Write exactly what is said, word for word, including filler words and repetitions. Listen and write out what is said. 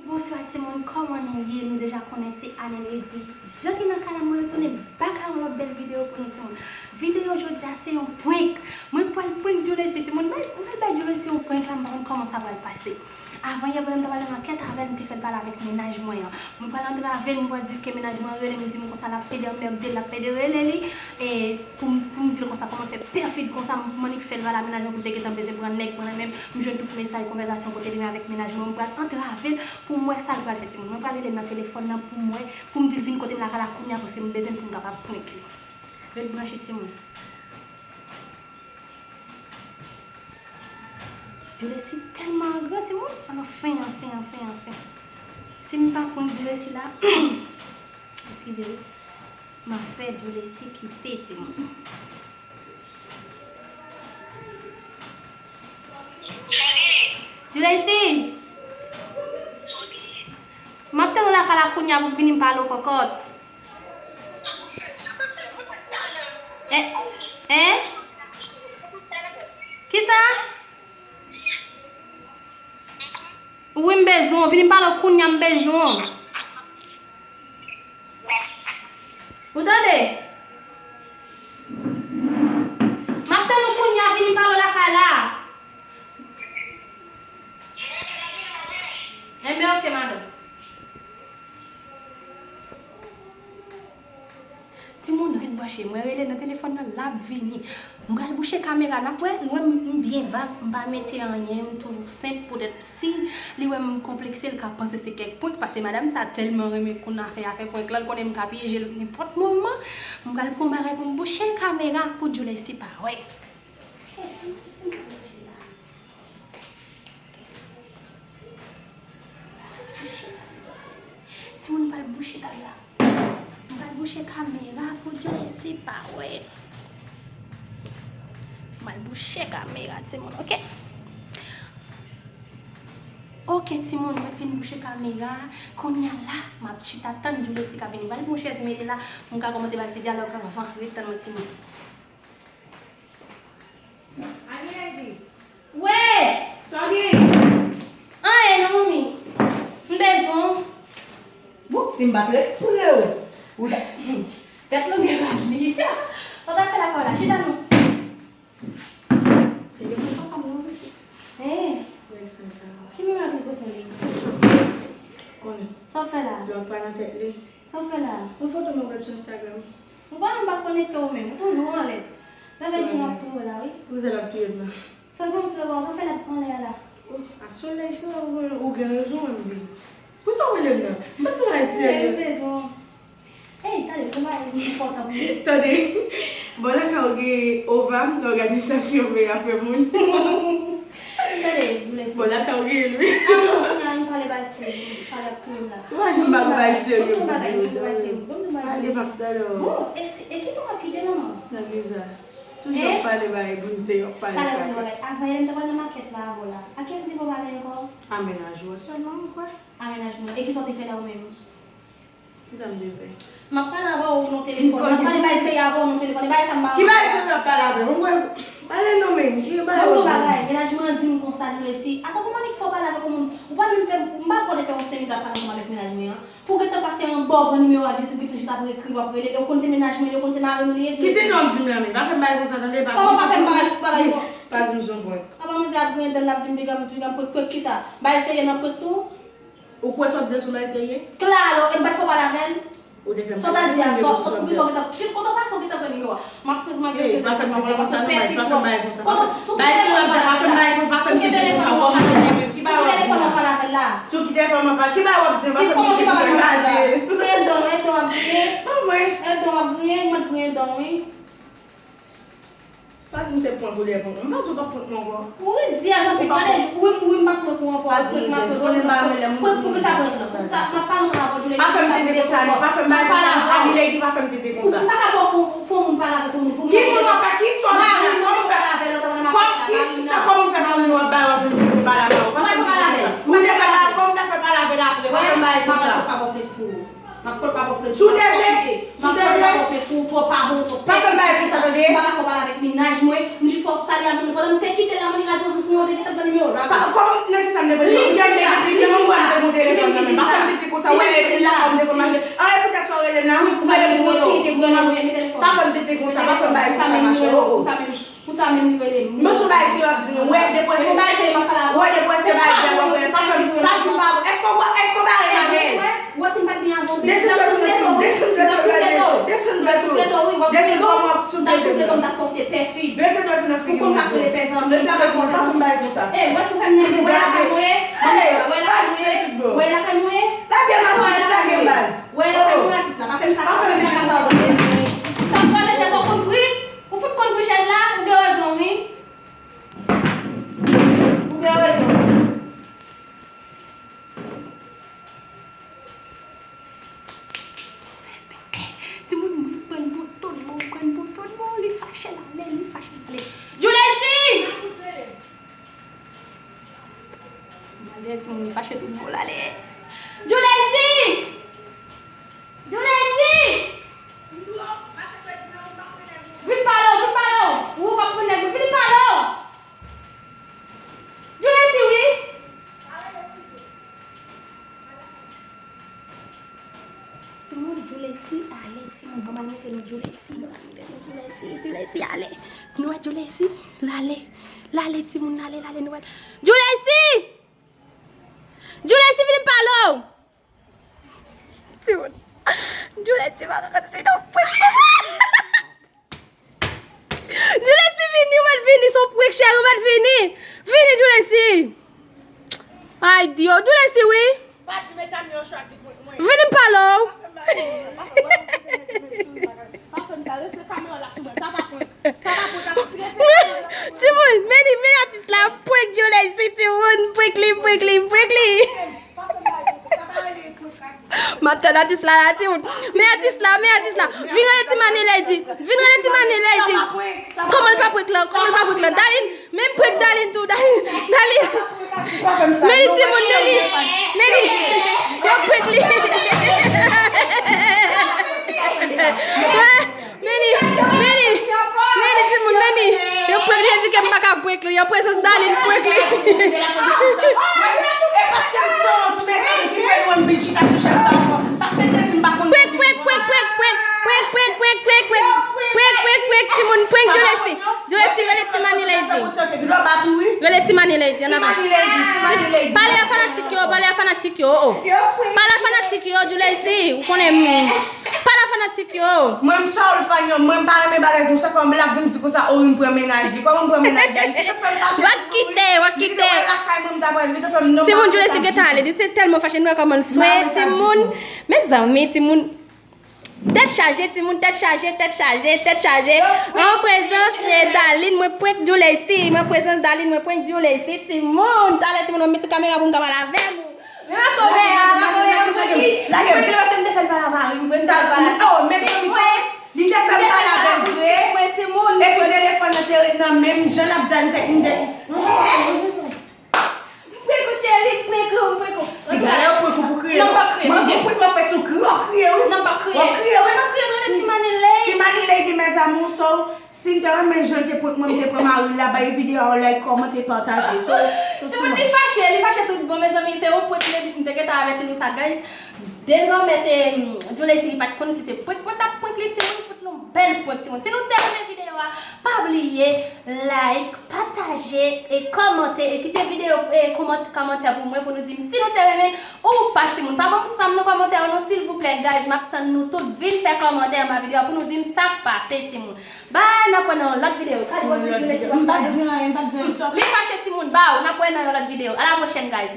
Bonswa timoun, kòman nou ye? Nou deja konnen se Anne Lady. Jan ki nan kanal mwen retounen bak a yon lòt bèl videyo pou nou timoun. Videyo jodi a se yon prank. Mwen pral prank Djoulecy timoun. Mwen pral bay Djoulecy yon prank la, m pa konn kòman sa pral pase. Avan yè, pandan m t ap al nan makèt avè l, m te fè l pale avèk mennaj mwen an. Mwen pral antrave l, mwen pral di ke mennaj mwen rele m, li di m konsa l ap pede anmède l, l ap pede rele li, e pou m, pou m di l konsa kòman l fè pèfid konsa, m, kòman li fè l pale a mennaj mwen pou l te gentan bezwen pran nèg mwen nan men m. M jwenn tout mesaj konvèsasyon kote li menm avèk mennaj mwen, mwen pral antrave l pou m wè sa l pral fè timoun. Mwen pral rele l nan telefòn nan pou m wè, pou m di l vin kote m lakay la kounye a, paske m bezwen l pou m kapab prank li. Ret branche timoun. Djoulecy tèlman angran timoun. Anfen, anfen, anfen, anfen. Si m pa prank Djoulecy la, eskize wi, m ap fè Djoulecy kite timoun. Djoulecy! M ap tann ou lakay la kounye a pou w vini m pale w kòkòt. Eh, eh? Kisa? Wi, m bezwen w. Vini m pale w kounye a, m bezwen w. Ou tande? M ap tann ou kounye a, vini m pale w lakay la. Enben, oke, madanm. Timoun, ret branche. Mwen rele nan telefòn nan, l ap vini. M pral bouche kamera, n ap wè, nou wè m, m byen vag, m pa mete anyen, m tou senp, poutèt si li wè m konplekse, l ka panse se kèk prank, paske madanm sa tèlman renmen konn afè, afè prank lan, l konnen m ka pyeje l nenpòt moman. M pral pran yon bagay pou m bouche kamera pou Djoulecy pa wè. Timoun, m pral bouche kamera. M pral bouche kamera pou Djoulecy pa wè. M pral bouche kamera, timoun, oke? Oke, timoun, mwen fin bouche kamera. Kounye a la, m ap chita tann Djoulecy ka vini. M pral pran yon chèz mete la, m ka kòmanse ba l ti dyalòg anvan. Ret tann mwen, timoun. Annie Lady. Wi! Sa w gen? Anyen non, manmi. M bezwen w. Bon, si m pa t ret pre w, ou ta... Gad longè rad li. Sa w t ap fè lakay la? Chita non. Lè gen mwen papa m non, pitit. Hein? Wè sa ka. Ki mwen ap pote li? Konnen. Sa w fè la? Lòt pa nan tèt li. Sa w fè la? Yon foto mwen gade sou Instagram. Ou pa menm pa konekte ou menm. Ou toujou anlè. Sa fè di m ap touye w la, wi. Pou sa l ap touye m nan. Sa kòmanse la, sa fè l ap anlè a la. Oh, a solèy sa, ou, ou gen rezon, menm. Pou sa w rele m nan? M panse w ayisyen. Ou gen rezon. Ey, tande, ou pa enpòtan pou mwen. Tande, bò lakay ou gen Ova, òganizasyon Mera Fè Moun. Tande, Djoulecy. Bò lakay ou gen l, wi. Avan, kounye a, nou pale bay serye, chalè ap touye m la. Ou pa janm ba m bay serye, pou di w. Pale, m ap tande w. Bon, e si, e kite w ap kite manman? Nan bizar. Toujou ap pale bay moun te, ap pale bay. Avan yè, m te pral nan makèt la avè w la. A kiyès li pral pale ankò? A mennaj ou an sèlman, m kwè. A mennaj mwen. E kisa w te fè la ou menm? Kisa m te fè? M ap pale avè w nan telefòn. M ap pale bay serye avè w nan telefòn. E bay sa m pa... Ki bay serye w ap pale avè m? Mwen, pale non, men. Ki bay... Ban m di w bagay. Mennaj mwen an di m konsa, Djoulecy. Ata kòman li fè w pale avèk yon moun? Ou pa menm fè, m pa pran de fè yon senk minit ap pale ansanm avèk mennaj mwen an. Pou w gentan pase anba w pran nimewo a, Djoulecy, pou w gentan jis ap ekri, w ap rele. E w konn se mennaj mwen li ye, w konn se mari m li ye, Djoulecy. Kite non di m nan, men. Pa fè m bagay konsa, tande? Pa di m se prank. Pa di m se prank. Apa manzè ap griyen dan l, l ap di m piga m, piga m prank, prank kisa? Bay serye nan prank tou? Ou kwè sa w ap di a se yon bagay serye? Klalo, e m pa t fè w pale avè l? Ou te fè m pale avè l, men pou sa w ap di a. Sa w ta di a, sa w, pou ki sa w gentan, kote w pase w gentan pran nimewo a? M ap, m ap... Ey, pa fè m tete konsa non, baz, pa fè m bagay konsa. Baz, si w ap di a, pa fè m bagay konsa, pa fè m tete konsa, w kòmanse nève m. Ki bagay w ap di a? Sou ki telefòn w ap pale? Ki bagay w ap di a? Pa fè m tete konsa, gade. Griyen dan w, e dan w ap griyen. Ban mwen. E dan w ap griyen, m ap griyen dan w, wi. Pa di m se prank ou te prank mwen. M pa di w p ap prank mwen ankò. Ou rizye a zanmi, pale, wi, wi, m p ap prank ou ankò. Pa di m rizye, ou konnen m pa renmen lè moun di m rizye. Pou ki sa prank lan? Pou ki sa, m ap pale ansanm avè w, Djoulecy. Pa fè m tete konsa, non, pa fè m bagay konsa. Ann, Lady, pa fè m tete konsa. M pa ka ba w fon, fon moun pale avèk yon moun pou... Ki moun w ap pale? Ki istwa w ap di? Kòman w fè... Kòman w fè konnen w ap bay w ap vin di m pale avè w? Pa fè m tete konsa. Ou te fè la, kòman w ta fè pale avè l apre? Pa fè m bagay konsa. M ap pot pa bò plent pou ou. M ap pot pa bò plent pou ou. Si w te vle, si w te vle. M ap pot pa bò plent pou ou, twò pa bon, twò pèfid. Pa fè m bagay konsa, tande. M pa ka fè w pale avèk mennaj mwen. M jis fè w salye a moun pandan m te kite l la, m annik al pran dous, men w te gentan pran nimewo l. Pa, kòman, nan ki sa m te pran nimewo? Li di m sa. Li di m sa. Pa fè m tete konsa, pa fè m bagay konsa, machè, oh, oh. Pou sa menm li rele m. Mwen sou bagay serye w ap di nou. Wè, deprese. Wè, deprese bagay la, wè, pa fè m, pa di m pa bon. Èske w, èske w bare m avè l? Wè, si m pa t byen avè w, desann dwèt ou nan figi m, desann dwèt ou nan figi m, desann dwèt ou. Desann dwèt ou, w ap soufle dwèt ou nan figi m. Desann dwèt ou nan figi m. Pou konn sa k rele fè zanmi, pa fè zanmi. Eh, wè, si w fè m nève, wè lakay mwen ye, wè lakay mwen ye, wè lakay mwen ye. Lage m atis, lage m baz. Wè lakay mwen atis la, pa fè m sa, pa fè m bagay sa w tande. Tank kraze chèz la, w konn pri. Ou fout konn pri chèz la, ou gen rezon wi. Ou gen rezon. Timoun, mwen pran bouton mwen, mwen pran bouton mwen, li fache l ale, li fache l ale. Julesi! Malè, timoun, li fache tout bon l ale. Julesi! Julesi! Vin pale w, vin pale w. Ou p ap pran nèg ou, vin pale w. Julesi, wi. Timoun, Julesi ale, timoun. Ban m al montre nou Julesi, ban m al montre nou Julesi, Julesi ale. Nou wè Julesi? L ale, l ale, timoun, l ale, l ale, nou wè. Julesi! Julesi, vin pale w! Timoun. Julesi pa ka kontinye nan prank. Julesi vini, ou mèt vini, se yon prank cheri, ou mèt vini. Vini, Julesi. Ay, Dye, Julesi, wi. Pa di medam yo chwazi prank mwen. Vini m pale w. Pa fè m sa, rete kamera la sou mwen. Sa pa prank. Sa pa prank, atis, rete kamera la sou mwen. Timoun, men li, men atis la, prank Julesi, timoun, prank li, prank li, prank li. M ap tann atis la la, timoun. Men atis la, men atis la. Vin rele Ti Mani Lady. Vin rele Ti Mani Lady. Kòman l pa prank lan? Kòman l pa prank lan? Darline, men prank Darline tou. Darline, Darline. Men li, timoun, men li. Men li. Yo prank li. Men li, men li, men li, timoun, men li. Yo prank li, yo di ke m pa ka prank li. An prezans Darline, prank li. E paske m sòt, mezanmi, ki fè nou ann vin chita sou chèz sa ankò. Paske m te di m pa konn. Prank, prank, prank, prank, prank, prank, prank, prank, prank, prank, prank, prank, prank, timoun, prank Julesi. Julesi, rele Ti Mani Lady. Rele Ti Mani Lady, ann avan. Pale a fanatik yo, pale a fanatik yo, oh. Pale a fanatik yo, Julesi, ou konnen m. Pale a fanatik yo. Mwen, m sorry, Fanny, mwen, m pa renmen bagay konsa, kòman l ap vin di konsa, oh, m pran mennaj li. Kòman m pran mennaj la? Li te fè m fache. W ap kite, w ap kite. Li te wè lakay mwen, m ta pral, li te fè m non. Timoun, Julesi gentan ale, li se tèlman fache, nou wè kòman l swe, timoun. Mezanmi, timoun. Tèt chaje, timoun, tèt chaje, tèt chaje, tèt chaje. An prezans, eh, Darline, mwen prank Julesi. Mwen prezans Darline, mwen prank Julesi, timoun. Talè, timoun, mwen mete kamera pou m ka pale avè nou. Men pa kòmè a, pa kòmè a, mwen prank li. Mwen prank li paske m te fè l pale a mari m, vre, m te fè l pale a ti. Oh, mezanmi, li te fè m pale avè l vre. Epi telefòn nan te ret nan men m, jan l ap di a, li te, li te. M prank ou, cheri, m prank ou, m prank ou. Epi lè yo prank ou pou kriye. Non, m p ap kriye. Mwen, mwen prank mwen fè sou kriye, w ap kriye, wi. Non, m p ap kriye. W ap kriye, wi. Mwen p ap kriye, mwen rele Ti Mani Lady. Ti Mani Lady, mes amours, so, si n te renmen jan l te prank mwen, m te pran mari l la, bay videyo a yon like, kòmante, pataje. So, so, timoun, li fache, li fache tout bon, mezanmi, se yon prank Lady, m te gentan avèti nou sa, guys. Dezòmè, se, mm, Julesi, li pa t konn si se prank mwen t ap prank li, timoun, fout nou bèl prank, timoun. Si nou te renmen videyo a, pa bliye like, pataje e kòmante e kite videyo e kòmant-, kòmantè pou mwen pou nou di m si nou te renmen ou pa timoun. Pa ban m spam nan kòmantè yo non, silvouplè, guys. M ap tann nou tout. Vin fè kòmantè anba videyo a pou nou di m sa k pase, timoun. Bye, n ap wè nan yon lòt videyo. Gade, bon, di videyo, se pa sa yo. M pa di anyen, m pa di anyen, sòt. Li fache, timoun. Bye, n ap wè nan yon lòt videyo. A la pwochèn, guys.